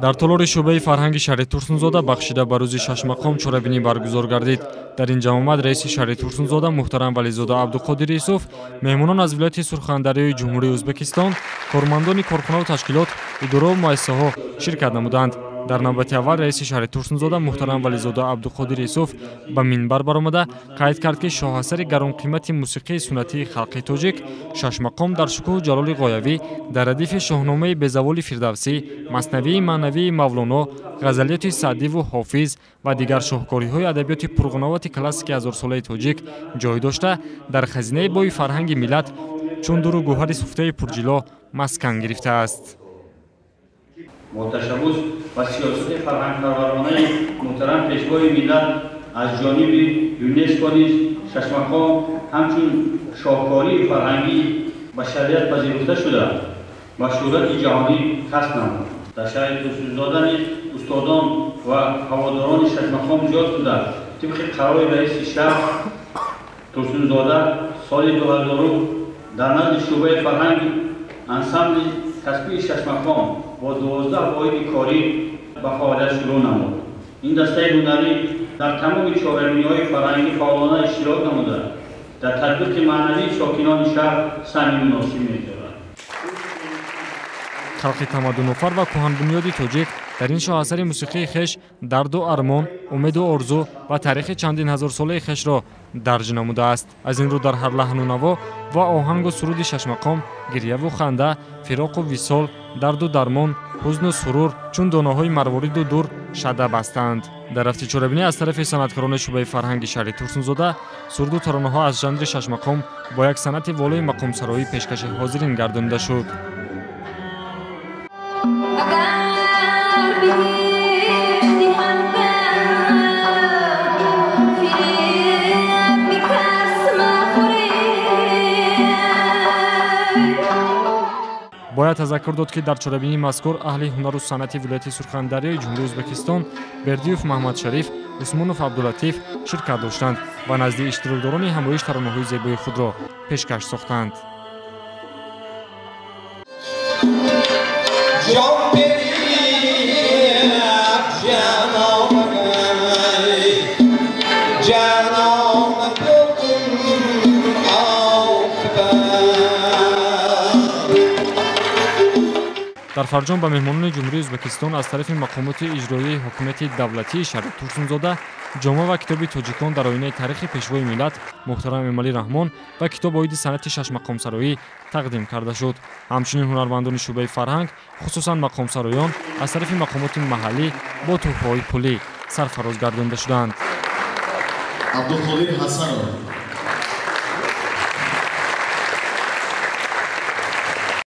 Дар толори шӯъбаи фарҳанги шаҳри Турсунзода бахшида ба рӯзи шашмақом чорабинӣ баргузор гардид. Дар ин ҷамъомад раиси шаҳри Турсунзода муҳтарам Вализода Абдуқодир Юсуф, меҳмонон аз вилояти Сурхандарёи Ҷумҳурии Ӯзбекистон, кормандони корхонаву ташкилот, идораву муассисаҳо ширкат намуданд. Дар навбати аввал раиси шаҳри Турсунзода муҳтарам Вализода Абдуқодир Юсуф ба минбар баромада қайд кард, ки шоҳасари гаронқимати мусиқии суннатии халқи тоҷик шашмақом дар шукӯҳу ҷалоли ғоявӣ дар радифи шоҳномаи безаволи Фирдавсӣ, маснавии маънавии Мавлоно, ғазалиёти Саъдиву Ҳофиз ва дигар шоҳкориҳои адабиёти пурғановати классики ҳазорсолаи тоҷик ҷой дошта, дар хазинаи бои фарҳанги миллат чун дуру гӯҳари суфтаи пурҷило маскан гирифтааст. Бо ташаббус ва сиёсати фарҳангпарваронаи муҳтарам Пешвои миллат аз ҷониби ЮНЕСКО низ шашмақом ҳамчун шоҳкории фарҳангии башарият пазируфта шуда ва шӯҳрати ҷаҳонӣ касб намуд. Дар шаҳри Турсунзода низ устодон ва ҳаводорони шашмақом зиёд буда, тибқи қарори раиси шаҳр Турсунзода соли 2000 дар назди шӯъбаи фарҳанги ансамбли касбии шашмақом бо 12 воҳиди корӣ ба фаъолият шурӯъ намуд. Ин дастаи ҳунарӣ дар тамоми чорабиниҳои фарҳангӣ фаъолона иштирок намуда, дар татбиқи маънавии сокинони шаҳр саҳми муносиб мегузорад. Халқи тамаддунофар ва кӯҳанбунёди тоҷик дар ин шоҳасари мусиқии хеш дарду армон, умеду орзу ва таърихи чандин ҳазорсолаи хешро дарҷ намудааст. Аз ин рӯ дар ҳар лаҳну наво ва оҳангу суруди шашмақом гирьяву ханда, фироқу висол, дарду дармон, ҳузну сурур чун донаҳои марвориду дур шада бастаанд. Дар рафти чорабинӣ аз тарафи санъаткорони шӯъбаи фарҳанги шаҳри Турсунзода суруду таронаҳо аз жанри шашмақом бо як санъати волои мақомсароӣ пешкаши ҳозирин гардонида шуд. Бояд тазаккур дод, ки дар чорабинии мазкур аҳли ҳунару санъати вилояти Сурхандарёи Ҷумҳурии Ӯзбекистон Бердиев Маҳмадшариф, Усмонов Абдулатиф ширкат доштанд ва назди иштирокдорони ҳамоиш таронаҳои зебои худро пешкаш сохтанд. Дар фарҷом ба меҳмонони Ҷумҳурии Ӯзбекистон аз тарафи мақомоти иҷроияи ҳокимияти давлатии шаҳри Турсунзода ҷома ва китоби «Тоҷикон дар оинаи таърихи Пешвои миллат муҳтарам Эмомалӣ Раҳмон» ва китоб оиди санъати шашмақомсароӣ тақдим карда шуд. Ҳамчунин ҳунармандони шӯъбаи фарҳанг, хусусан мақомсароён, аз тарафи мақомоти маҳаллӣ бо тӯҳфаҳои пулӣ сарфароз гардонда шуданд. Абдуқодир Ҳасанов.